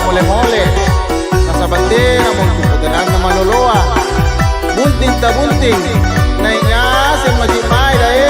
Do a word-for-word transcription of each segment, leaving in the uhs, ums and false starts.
Mole-mole, nasaba' tenamo antu poteranna maloloa. Bunting tabunting, nai' ngaseng maki' mae dae.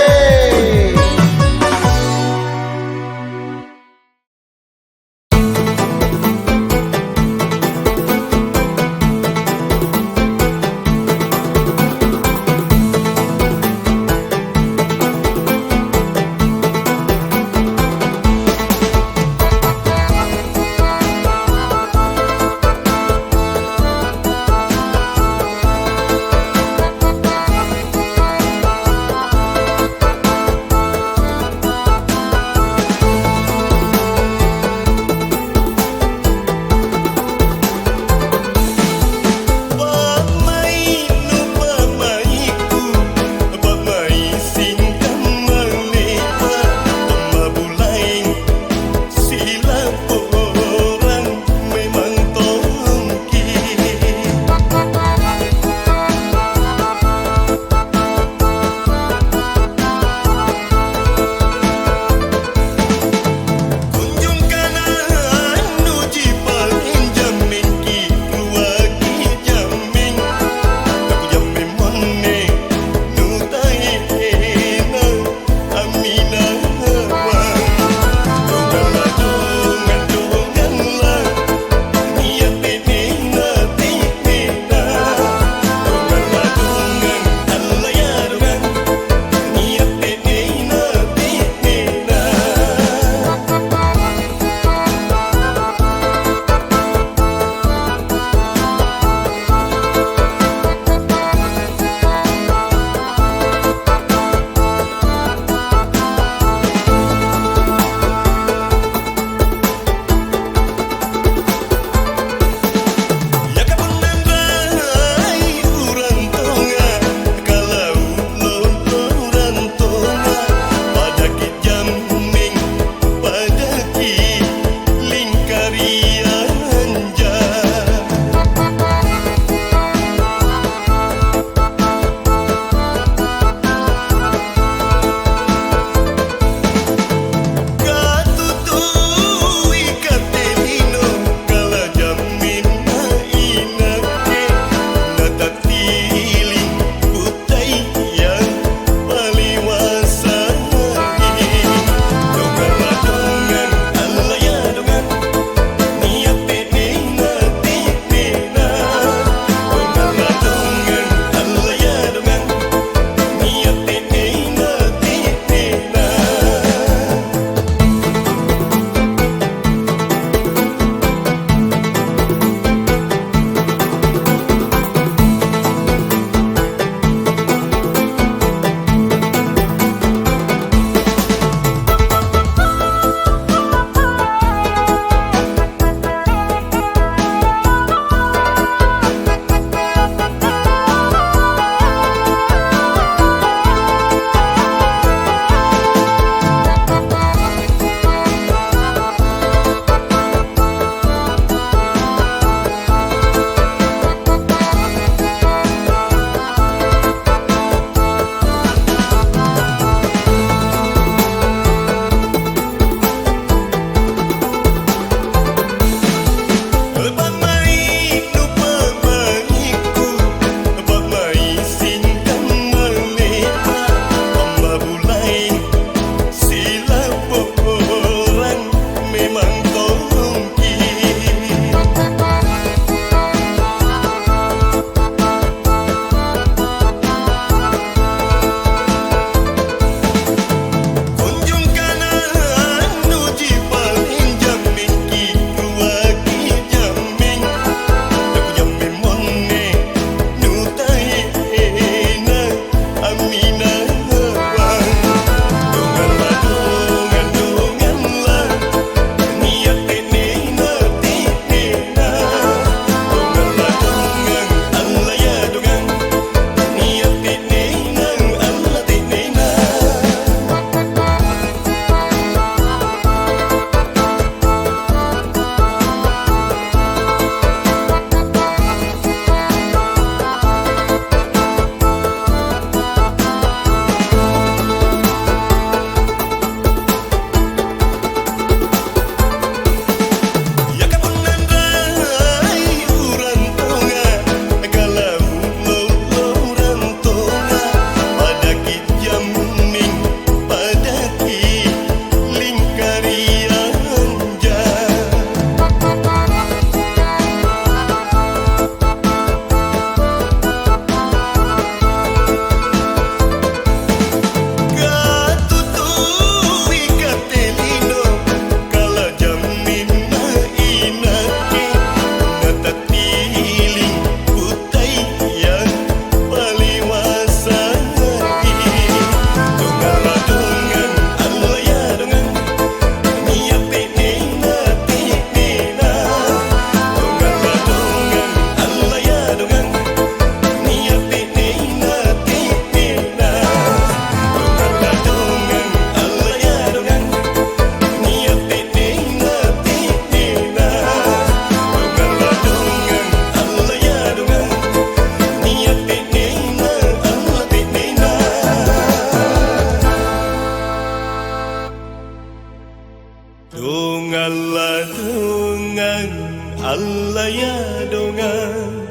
Layadongang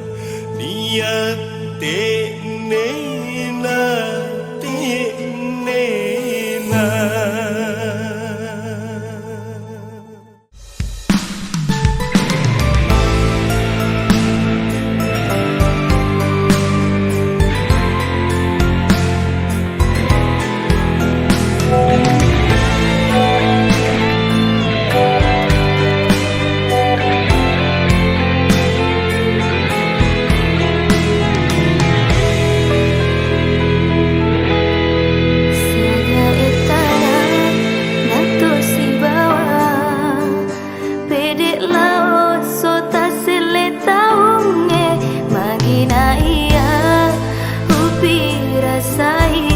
nia' te'nena, te'nena. Pede' lao sota selle taunge, magi naia upirasai,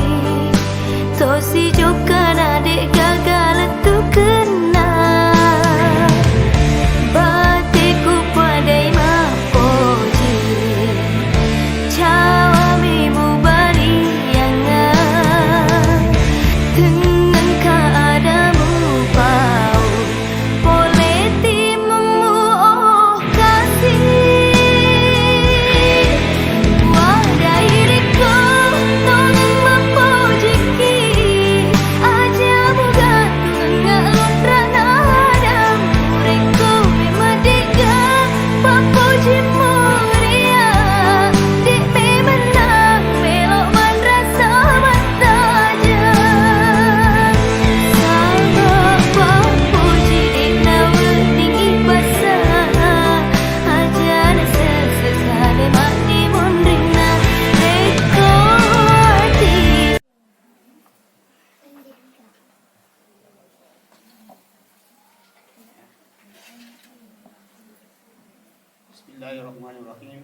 tosi jokana de' gaga lettukenna. Bateku padai mappoji, cawami mubalianga, tengngengka adamu pau. Pole timmu, oh, kasi. Wadairikko tongeng mappojiki, aja mugantunga lonrana adam. Rekko memang de'ga pappoji muria, de' memang nammelo manrasa. Tajang, saba' pappuji nawedding ipassaha, aja nasessa kale ma'ni monrinna, rekko ati. Bismillahirrahmanirrahim.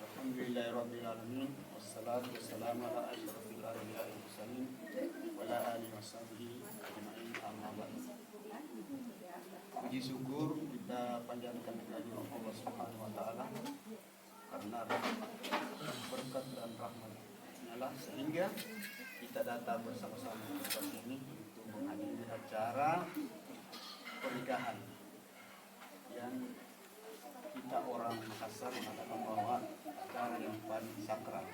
Alhamdulillahirabbil alamin. Wassalatu wassalamu ala asyrafil anbiya'i wal mursalin wa ala alihi washabihi ajma'in, amma ba'du. Puji syukur kita panjatkan kehadirat Allah Subhanahu wa Ta'ala karena rahmat, berkat, dan rahmat-Nyalah sehingga kita datang bersama-sama di tempat ini untuk menghadiri acara pernikahan yang kita orang Makassar mengatakan bahwa acara yang paling sakral.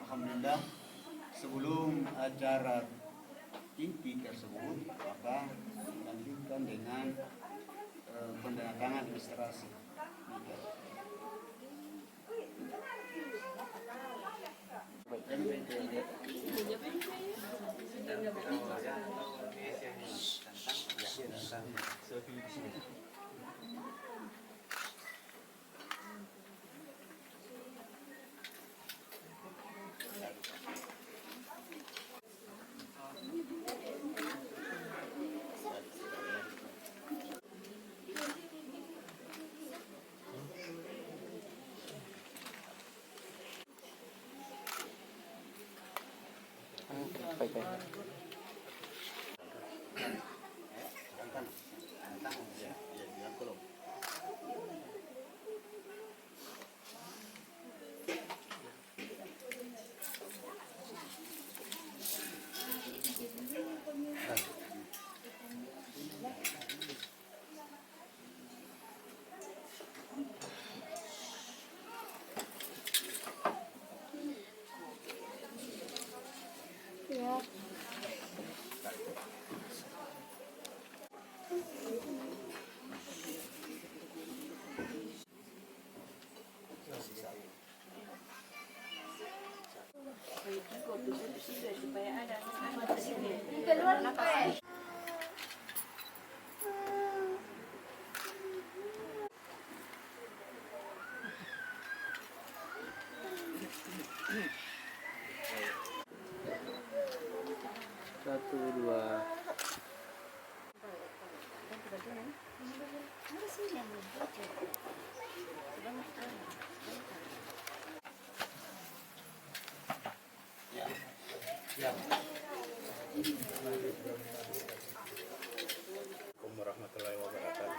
Alhamdulillah, sebelum acara inti tersebut, maka dilanjutkan dengan, eh, penandatanganan registrasi nikah. Satu, dua. Assalamualaikum warahmatullahi wabarakatuh.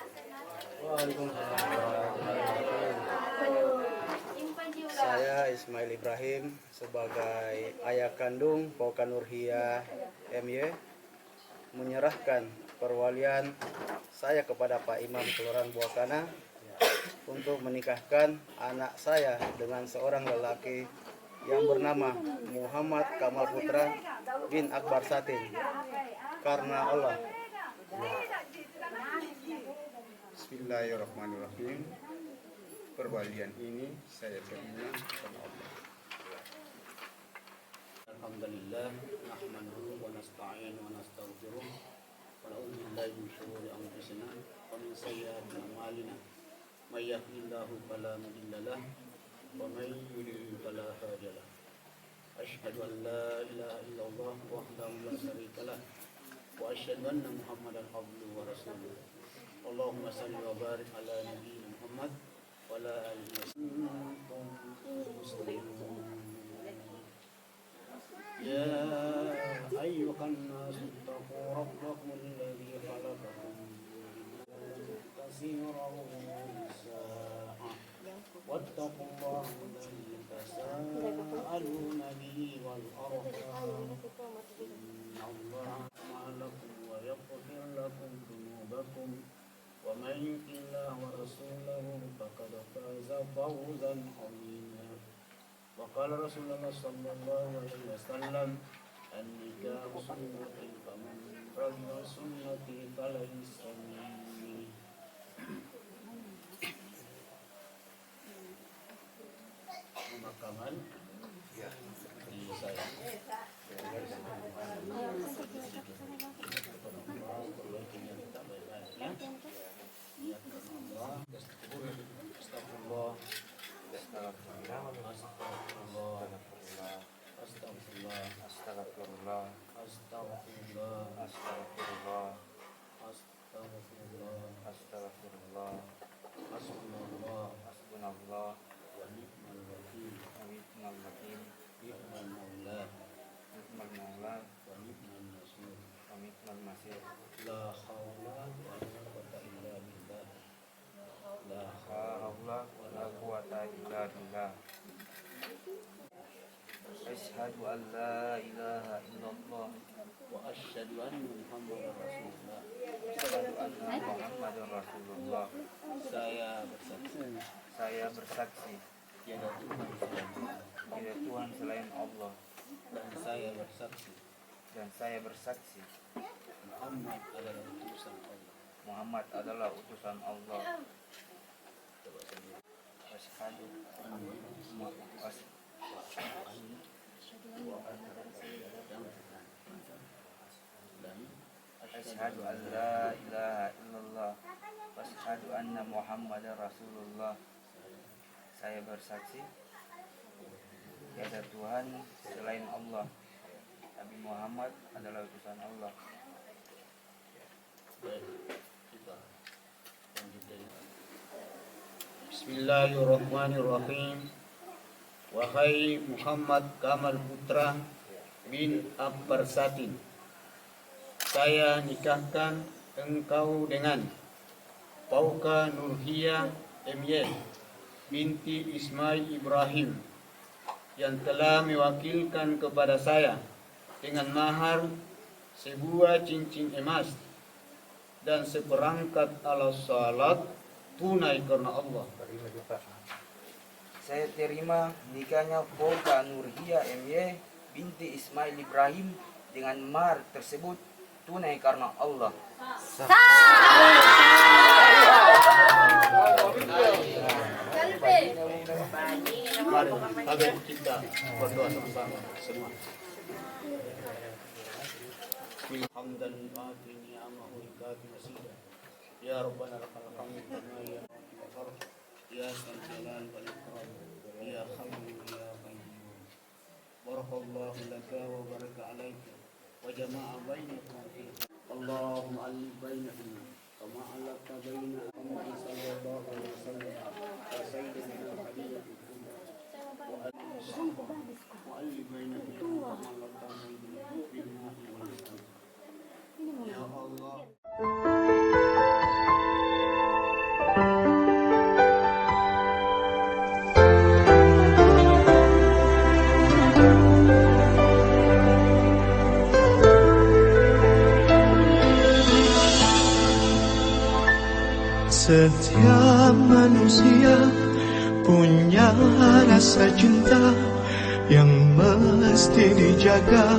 Saya Ismail Ibrahim sebagai ayah kandung Pauka Nurhia M Y menyerahkan Perwalian saya kepada Pak Imam Kelurahan Buakana untuk menikahkan anak saya dengan seorang lelaki yang bernama Muhammad Kamal Putra bin Akbar Satin. Karena Allah. Bismillahirrahmanirrahim. Perwalian ini saya terima karena Allah. الحمد لله، نحمده ونستعينه ونستغفره، ونعوذ بالله من شرور أنفسنا ومن سيئات أعمالنا. من يهده الله فلا مضل له، ومن يضلل فلا هادي له. أشهد أن لا إله إلا الله وحده لا شريك له، وأشهد أن محمدا عبده ورسوله. اللهم صل وبارك على نبينا محمد وعلى آله وصحبه وسلم. يا أيها الناس اتقوا ربكم الذي خلقكم من نفس واحدة واتقوا الله الذي تساءلون به والأرحام إن الله كان لكم ويغفر لكم ذنوبكم ومن يطع الله ورسوله فقد فاز فوزا عظيما. وقال رسول الله صلى الله عليه وسلم: النكاح سنتي فمن رغب عن سنتي فليس مني. Pemakaman. Iya. Iya, saya. Astagfirullah. Astagfirullah. Astagfirullah. Astagfirullah. Astagfirullah. Astagfirullah. Astagfirullah. Astagfirullah. Hasbunallah. Hasbunallah. Wa ni'mal wakil. Wa ni'mal wakil. Ni'mal maula. Ni'mal maula. Wa ni'mal nasir. Wa ni'mal nasir. La haula wa la quwwata illa billah. La haula wa la quwwata illa billah. Asyhadu an la ilaha illallah. Wa asyhadu anna Muhammadar Rasulullah. Asyhadu anna Muhammadar Rasulullah. Saya bersaksi. Saya bersaksi. Tiada Tuhan selain Allah. Tiada Tuhan selain Allah. Dan saya bersaksi. Dan saya bersaksi. Muhammad adalah utusan Allah. Muhammad adalah utusan Allah. Coba sendiri. Asyhadu an, as-, asyhadu an la ilaha illallah. Wa asyhadu anna Muhammadar Rasulullah. Saya bersaksi, tiada Tuhan selain Allah. Nabi Muhammad adalah utusan Allah. Baik, kita lanjutkan. Bismillahirrahmanirrahim. Wahai Muhammad Kamal Putra bin Akbar Satin, saya nikahkan engkau dengan Fauka Nurhia M Y binti Ismail Ibrahim, yang telah mewakilkan kepada saya dengan mahar sebuah cincin emas dan seperangkat alat salat tunai karena Allah. Saya terima nikahnya Fauka Nurhia M Y binti Ismail Ibrahim dengan mahar tersebut tunai karena Allah. Mari, kita berdoa sama-sama semua. Hamdan yuafi ni'amahu wa yukafi mazidah. Ya Rabbana lakal hamdu kama yanbaghi li jalali wajhika. Ya Dzal Jalali wal Ikram. Ya Hayyu ya Qayyum. Barakallahu laka wa baraka alaika wa jama'a bainakum fil khair. Allahumma allif bainahuma kama allafta baina Muhammadin sallallahu alaihi wasallam wa sayyidina Khadijatul Kubra wa al-, wa allif bainahuma kama allafta baina Nuhin wal Islam. Ya Allah. Setiap manusia punya rasa cinta yang mesti dijaga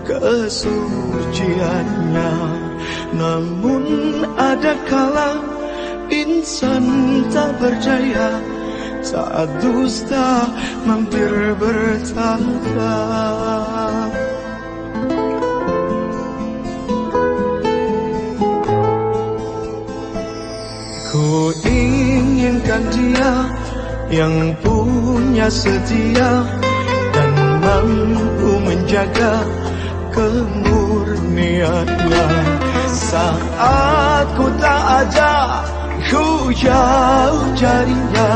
kesuciannya. Namun ada kala insan tak berdaya, saat dusta mampir bertambah. Ku inginkan dia yang punya setia dan mampu menjaga kemurniannya. Saat ku tak ada, ku jauh darinya,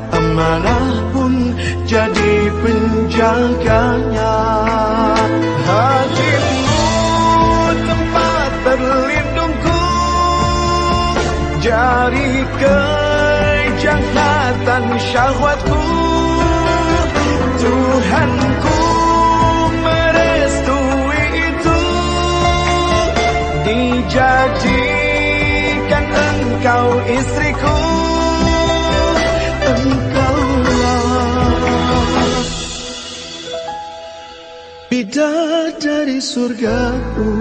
amanah pun jadi penjaganya. Hatimu tempat berlindungku dari kejahatan syahwatku. Tuhanku merestui itu, dijadikan engkau istriku. Engkaulah bidadari surgaku.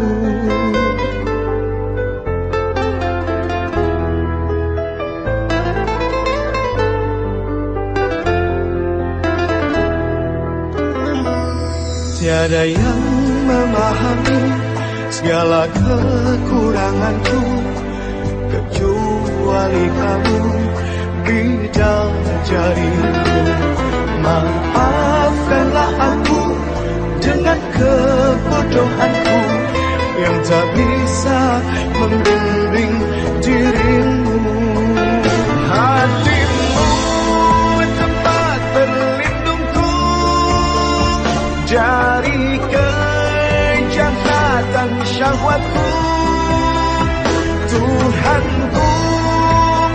Tiada yang memahami segala kekuranganku kecuali kamu, bidadariku. Maafkanlah aku dengan kebodohanku yang tak bisa membimbing dirimu. Hatimu tempat berlindungku dari kejahatan syahwatku. Tuhanku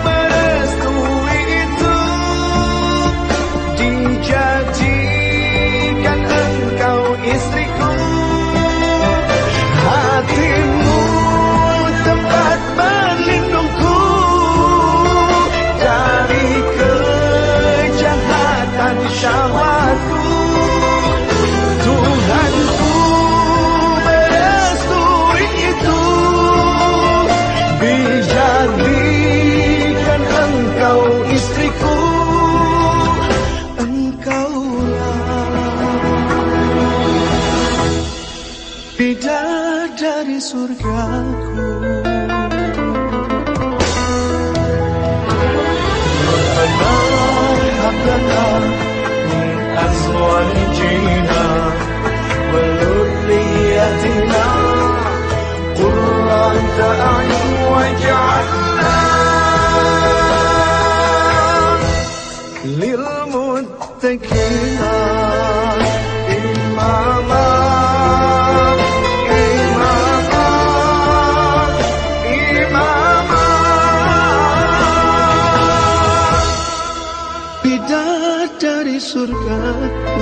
merestui itu, dijadikan engkau istriku. Hatimu tempat berlindungku dari kejahatan syahwatku. Tuhanku merestui itu, dijadikan engkau istriku. Engkaulah bidadari surgaku. Rabbana hab lana min azwajina wa dzurriyyatina qurrata a'yun waj'alna lil muttaqina imama, imama, imama. Bidadari surgaku.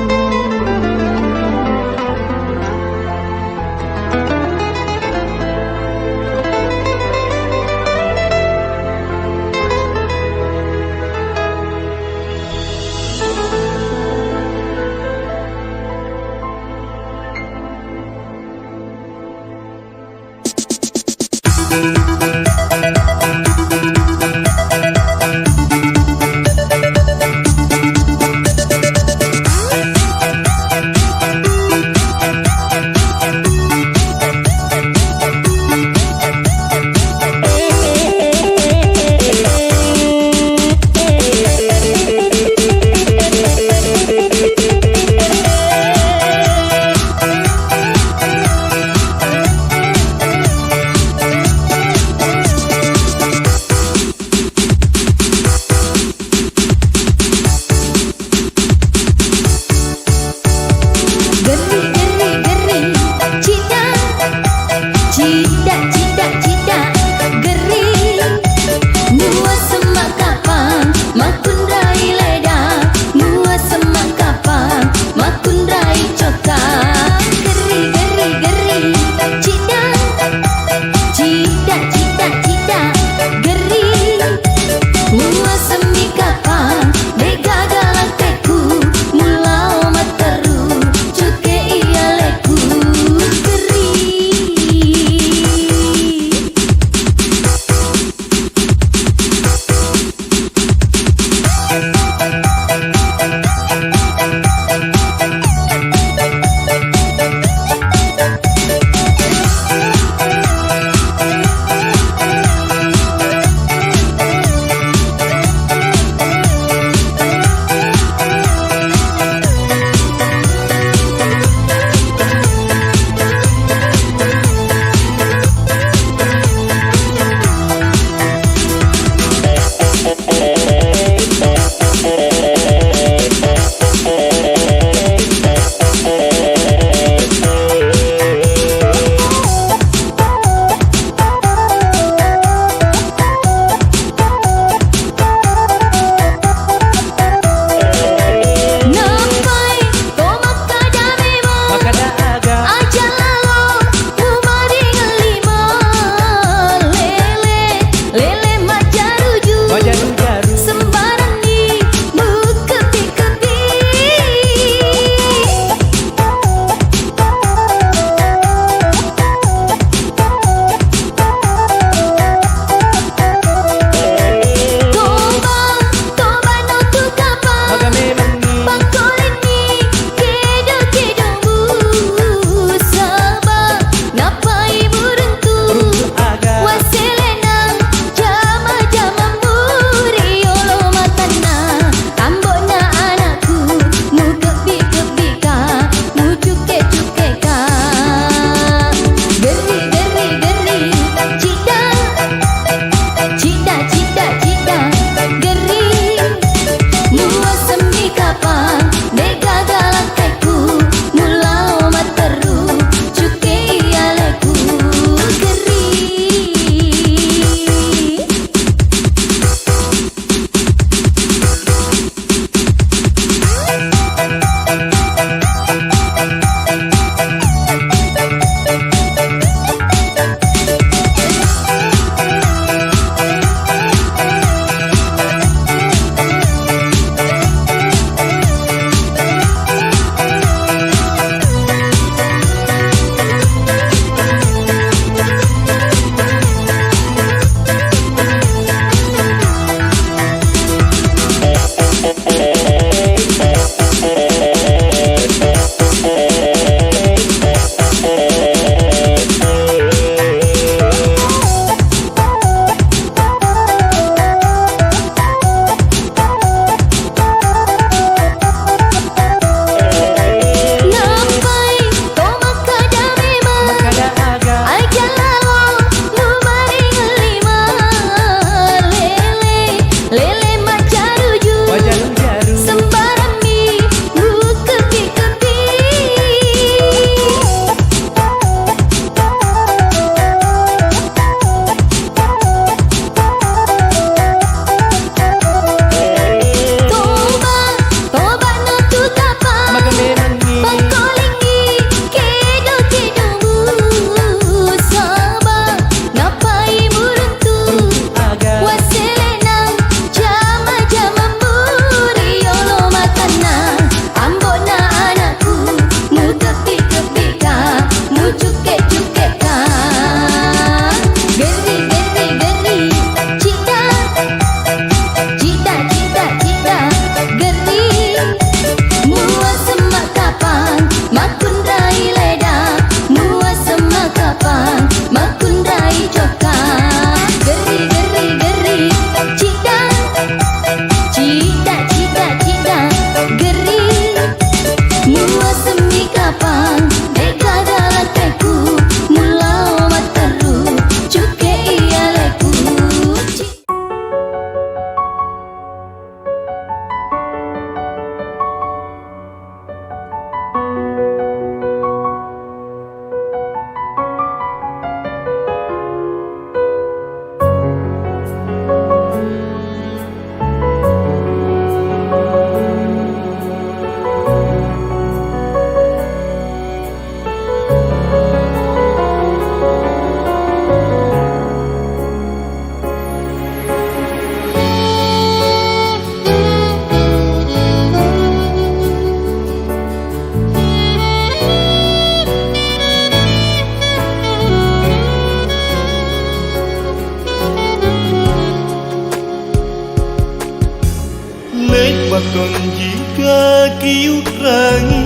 Le'ba' tonji kakiu'rangi,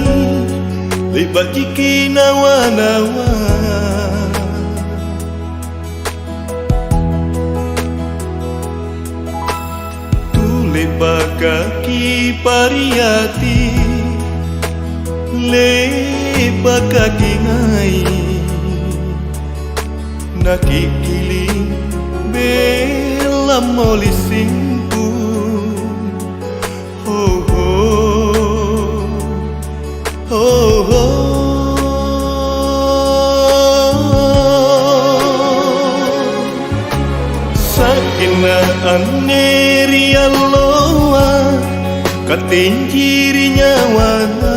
le'ba'jiki nawa-nawa. Tu le'baka kipariati, le'baka kingai, nakikkili' bellammo lissingku. Ho, ho. Ho, ho. Sa'genna anne ri alloa, katenji ri nyawana.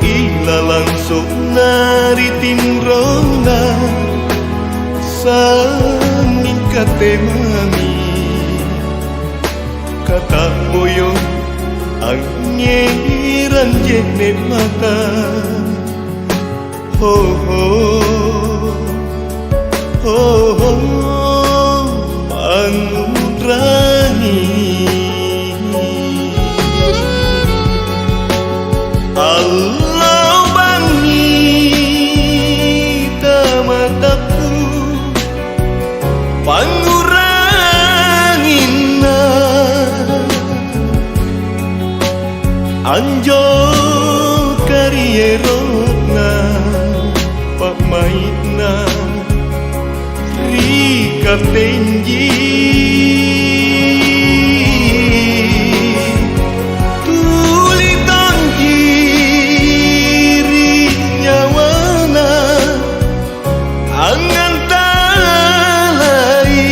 Ilalang so'na ri tinrona, sangnging katemami, kata'boyo angngerang je'ne' mata. Ho, ho, ho, ho, pangngu'rangi. Allo bangngi tamatappu, pangngu'ranginna. Anjo kariero'na pa'mai'na ri katenji. Tuli tonji ri nyawana angngantalai.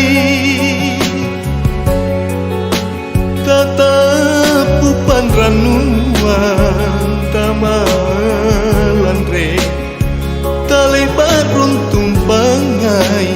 Tatappu panrannuang tamalanre, tale'ba' runtung pangngai.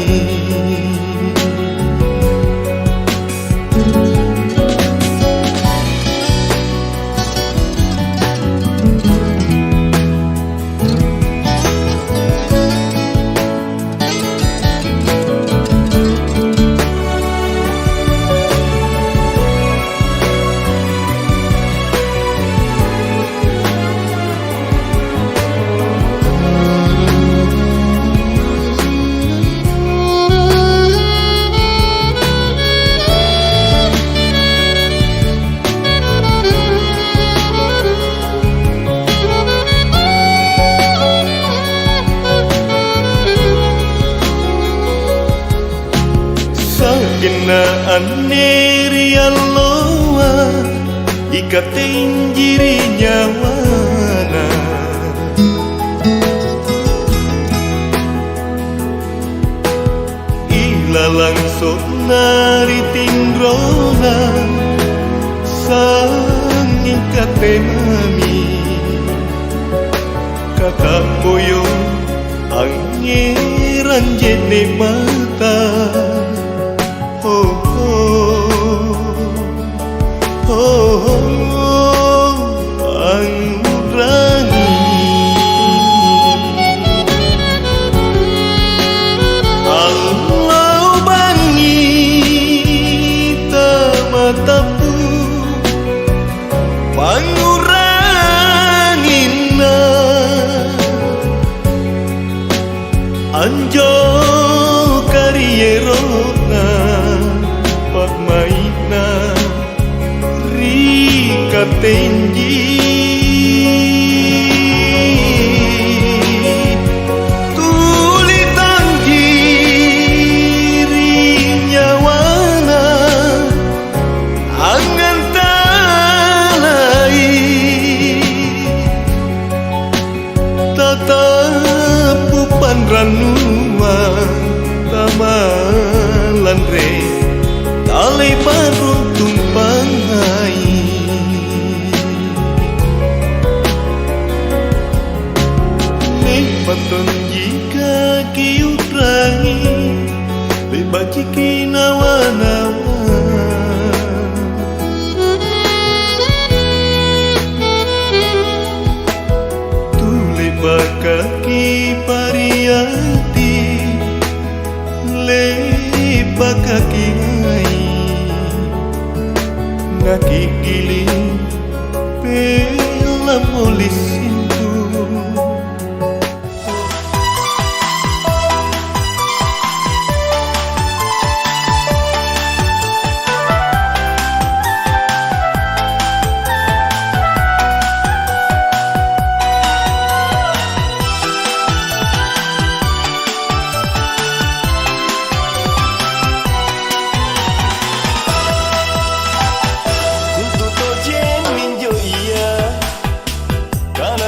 Sa'genna anne ri alloa, ikatenji ri nyawana. Ilalang so'na ri tinrona, sangnging katemami, kata'boyo angngerang je'ne' mata. Ho, ho. Ho, ho, angngu'rangi. Allo bangngi tamatappu, pangngu'ranginna. Anjo kariero'na pa'mai'na ri katenji. Tuli tonji ri nyawana angngantalai. Tatappu panrannuang tamalanre, tale'ba' runtung pangngai. Le'ba' tonji kakiu'rangi, le'ba'jiki nawa-nawa. Tu le'baka kipariati, Le'baka kiai naki'gili' pellamo lissingku. Untu' tojeng minjo ia, kana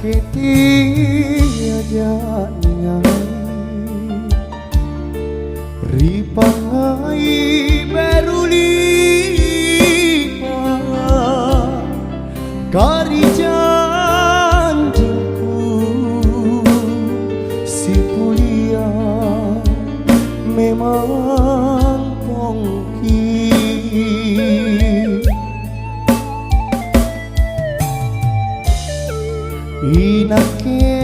Teaja ningai ri pangngai beru lipa, kari janjingku sipulia memang tongki. Inakke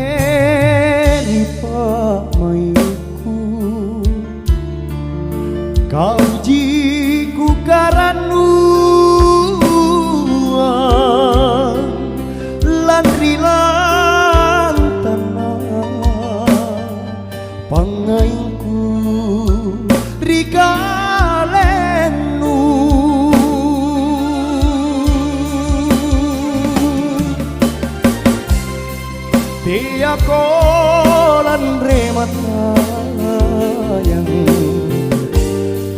ri pa'maikku, kauji kukarannuang lanri lantana. Pangngaingku ri kalennu. Teako lanre matayang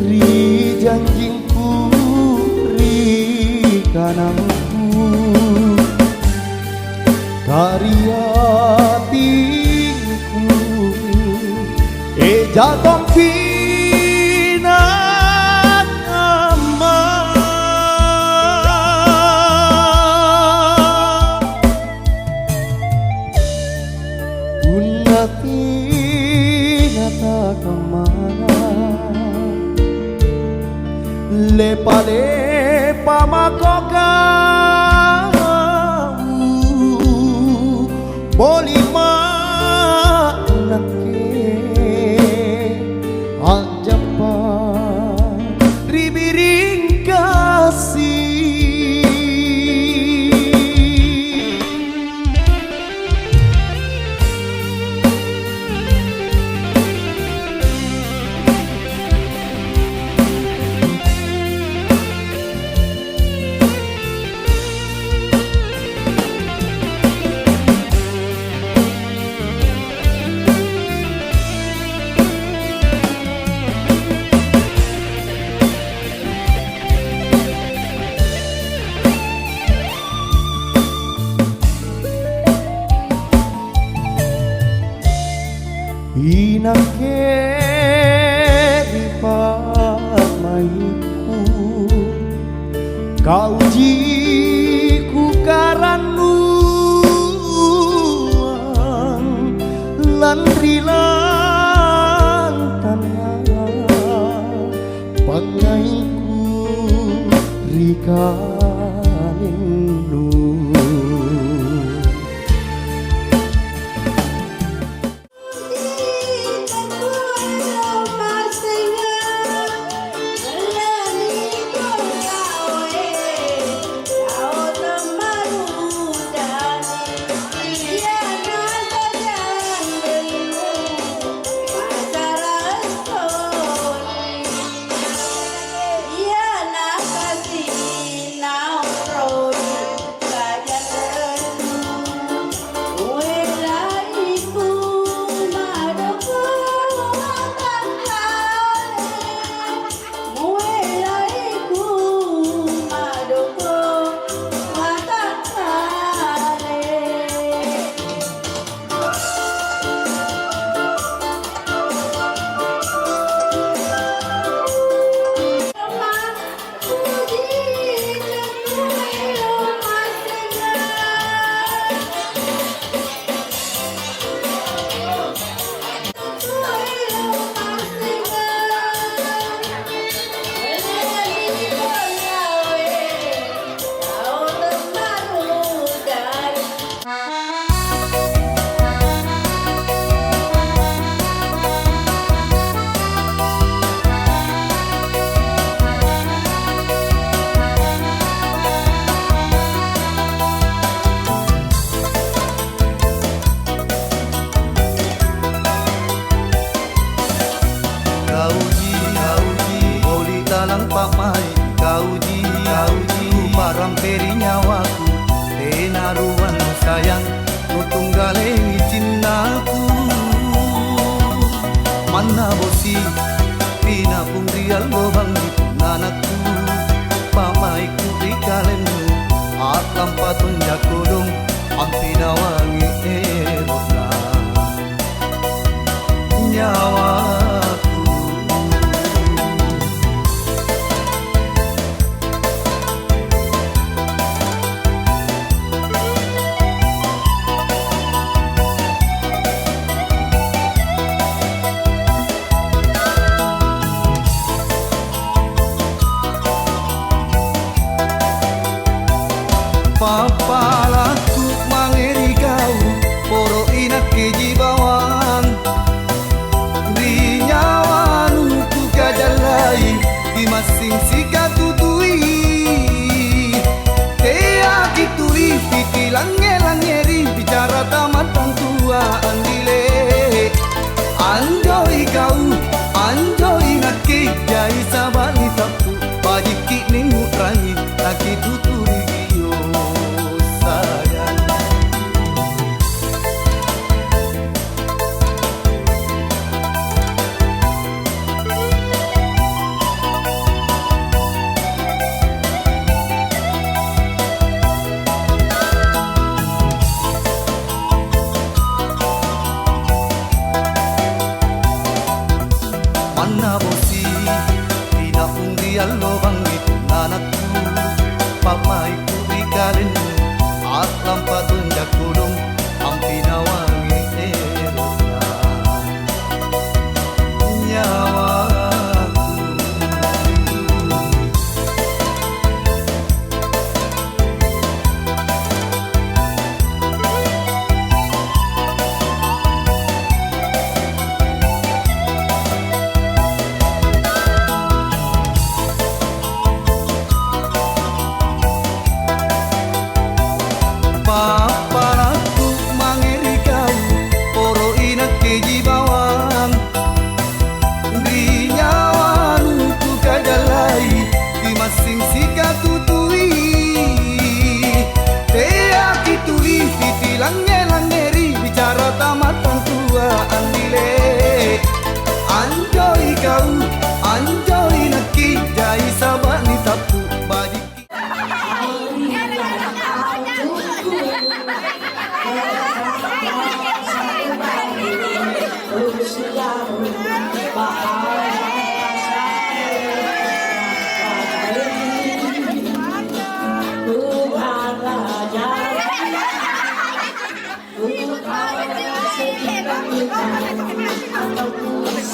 ri janjingku ri kanangku. Kari atingku, eja tompi nangngama. Punna tena takammana, lepa-lepa mako kau, boli ma'nakke a'jappa ri biring kasi. Inakke ri pa'maikku, kauji kukarannuang lanri lantana. Pangngaingku ri kalennu. Kauji, kauji, boli talang pa'mai'. Kauji, kauji, kuparamperi nyawaku, tena ruang sayang, nutunggalengi cinnaku. Manna bosi, pinapung ri allo bangngi punna nakku, pa'mai'ku ri kalennu, a'lampa tonja kodong, ampinawangi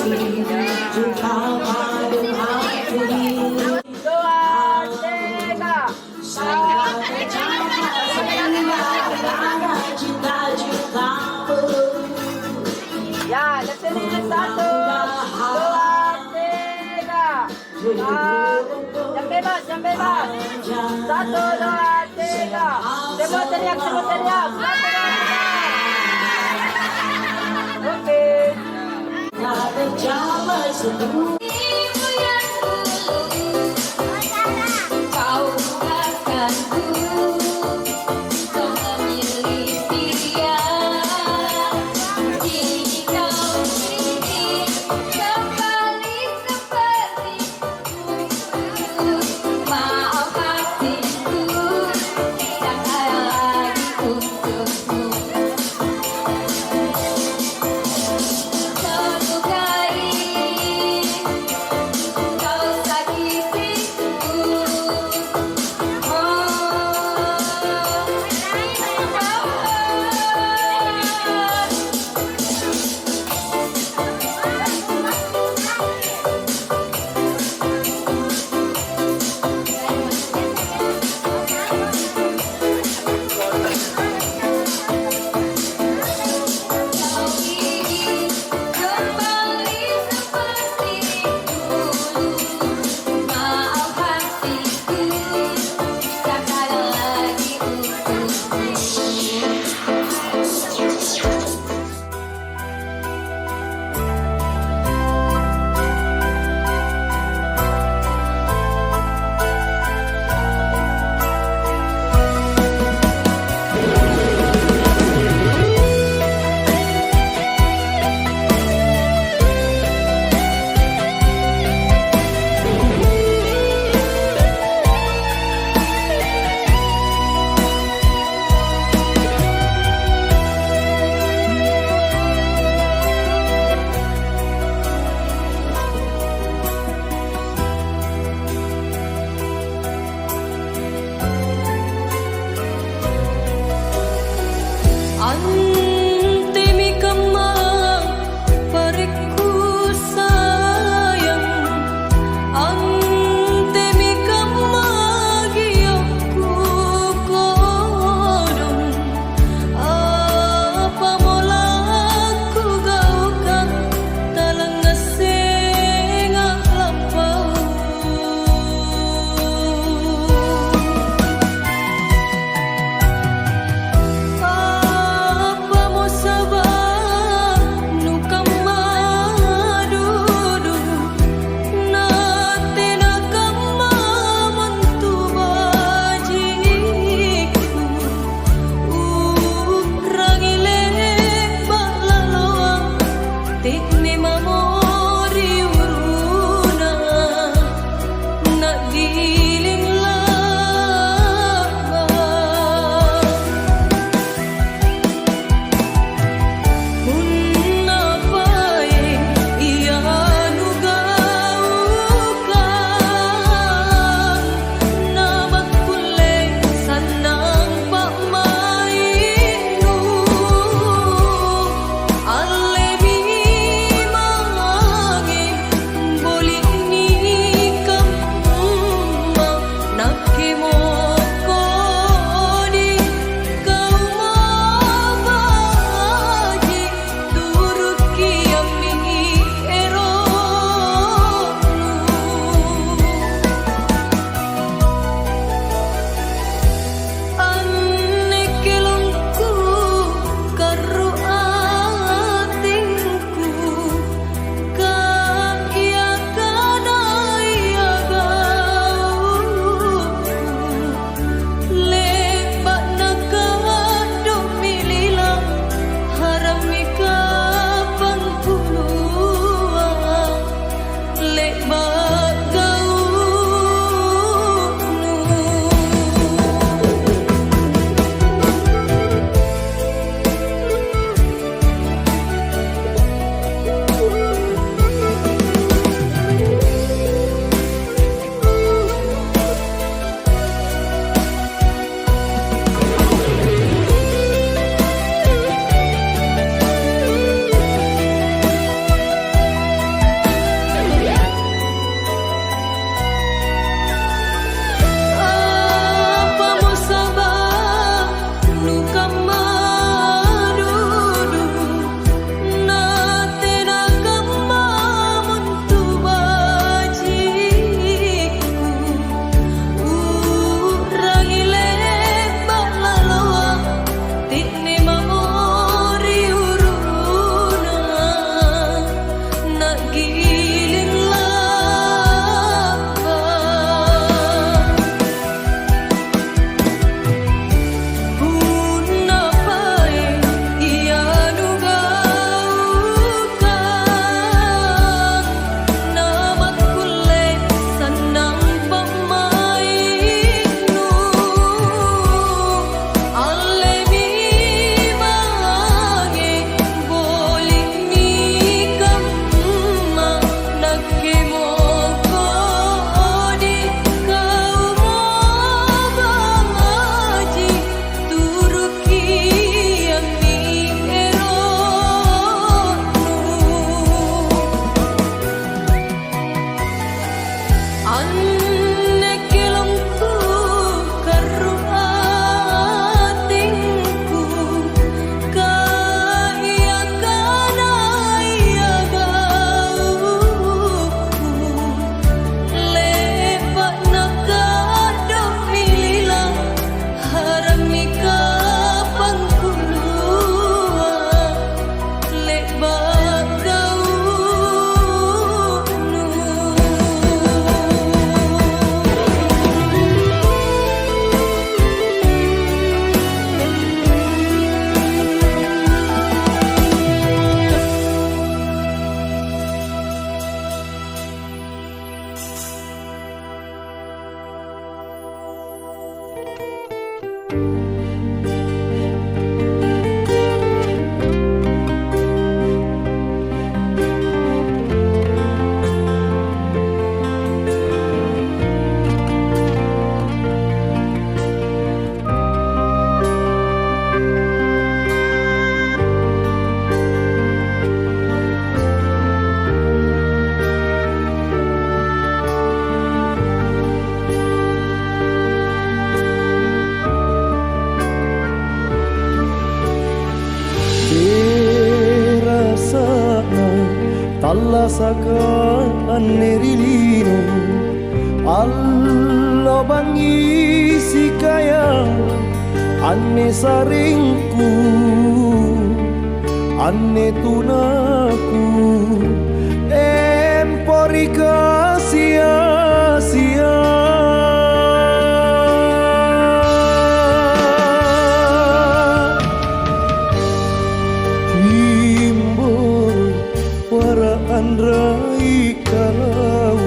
Dua, tiga. Ya, let's sini, satu, dua, tiga. Ah, jam bebas, jam bebas. Satu, dua, tiga. Semua teriak, semua teriak. Satu, dua, tiga. Oke. Allasaka anne ri lino, allo bangngi sikaya anne sarengku, anne tunaku, empori kasi-asia. Timboro' wara anrai kalau,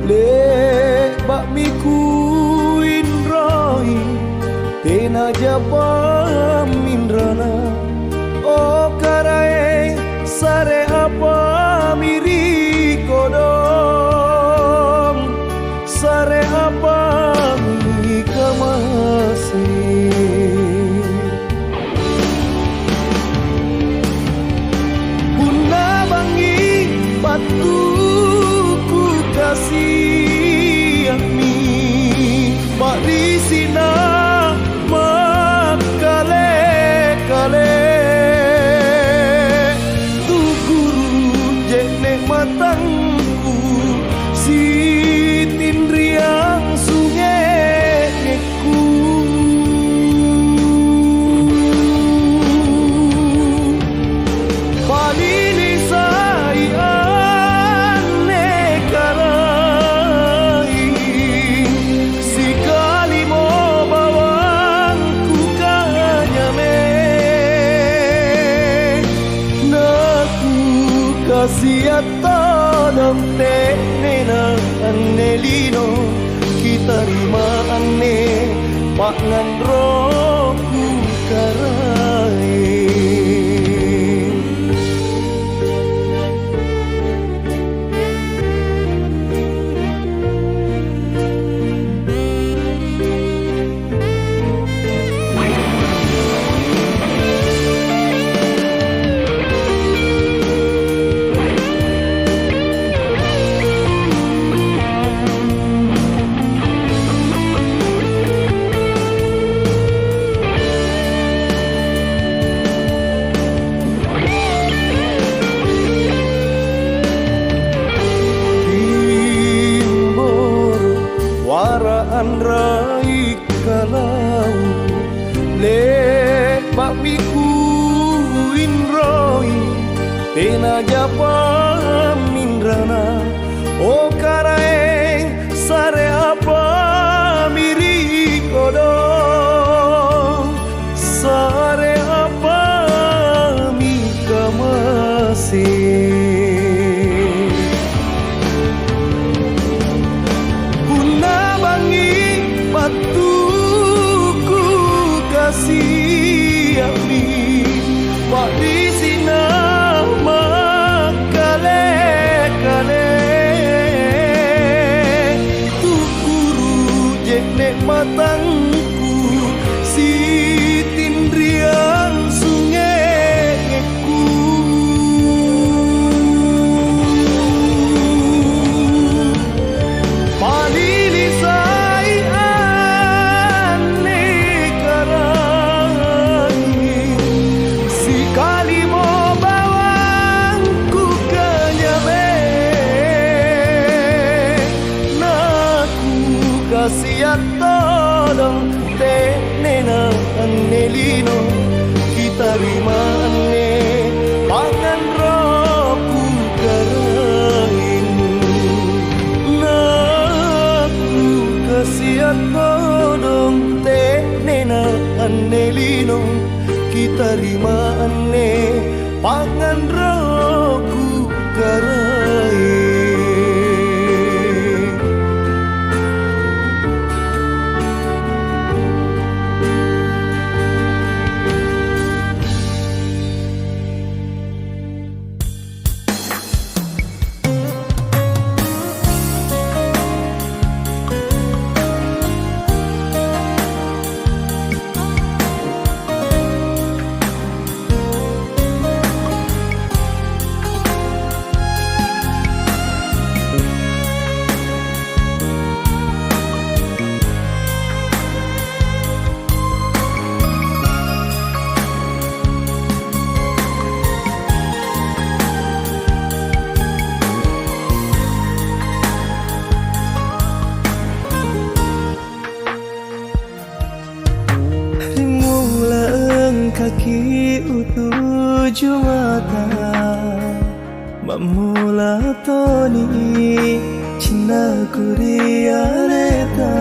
le'ba'mi kuinroi, tenajapa minrana. O Karaeng, sare apami ri kodong? Sare apami kamase? Punna bangngi battuku kasia'mi, pa'risi'na makkale-kale. Tu'guru' je'ne' matangku, sitinriang sungekku. Palilisai anne Karaeng, sikalimo bawang kukanynyame. Nakukasia' todong te'nena anne lino, kitarima anne pangnganroku Karaeng. Timboro' wara anrai kalau, le'ba'mi kuinroi, tenajapa minrana. O Karaeng, sare apami ri kodong? Sare apami kamase? Punna bangngi battuku kasia'mi, pa'risi'na makkale-kale. Tu'guru' je'ne' matangku, sitinriang sungekku. Palilisai anne Karaeng, sikalimo bawang kukanynyame. Nakukasia' todong te'nena anne lino, kitarima anne pangnganroku Karaeng. Nakukasia' todong te'nena anne lino, kitarima anne pangnganroku Karaeng. tuju mata, mammula toni cinnaku ri areta.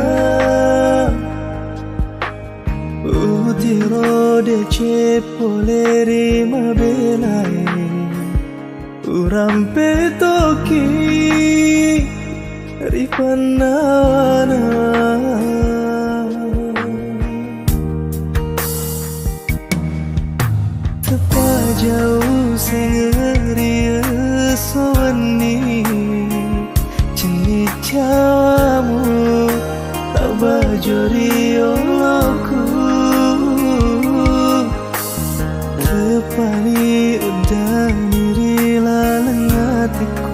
Utiro dece' pole ri mabelae, urampe toki ri pannawana. Tapajau sengeri esso wenni, cinni cawamu tabajo ri oloku. Teppani uddani ri laleng atikku,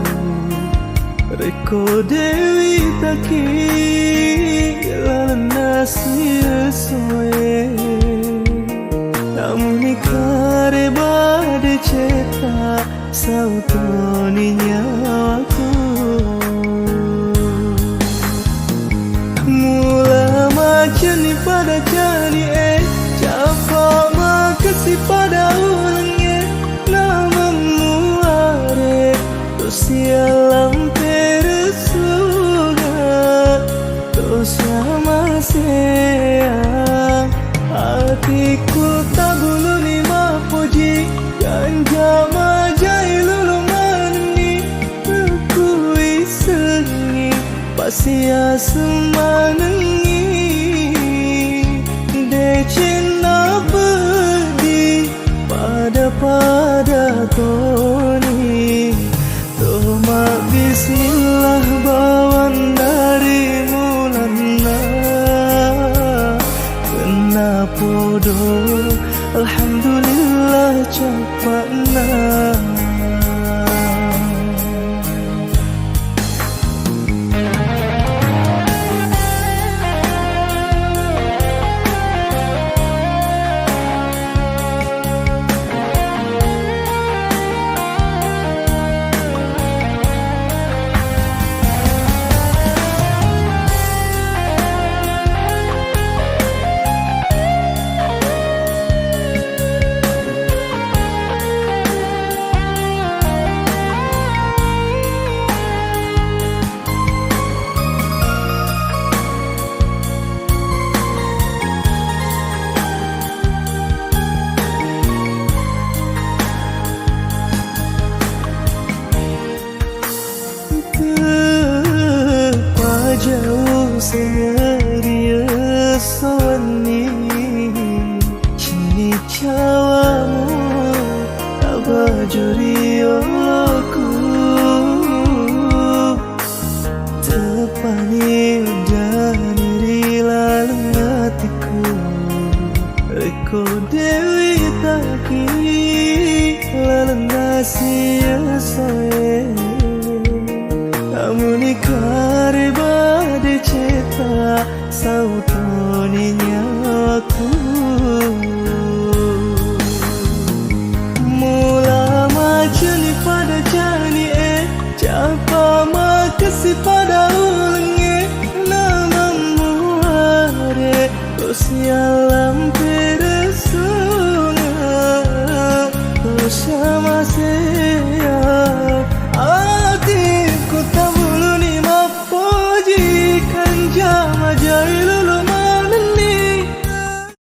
rekko Dewi taki lalenna siessoe. Namun ikare bade ceta, sautoni nyawaku. Mula maceni pada cani e, capa makasi pada ulengnge, namammuare tosia lamperesuga, tosia maseang. Atiku tabuluni mapoji, ganja majai lulu manenni, kuissengi pasiaseng manengi. Decenna peddi, pada-pada toni. Toma bismillah bawang dari mulanna. Tenna podo, alhamdulillah cappa'na. Tepajau se'resso wenni, cini' cawamu tabajo ri oloku. Teppani uddani ri laleng atikku, rekko Dewi taki lalenna siessoe. Namun ikare bade ceta, sautoni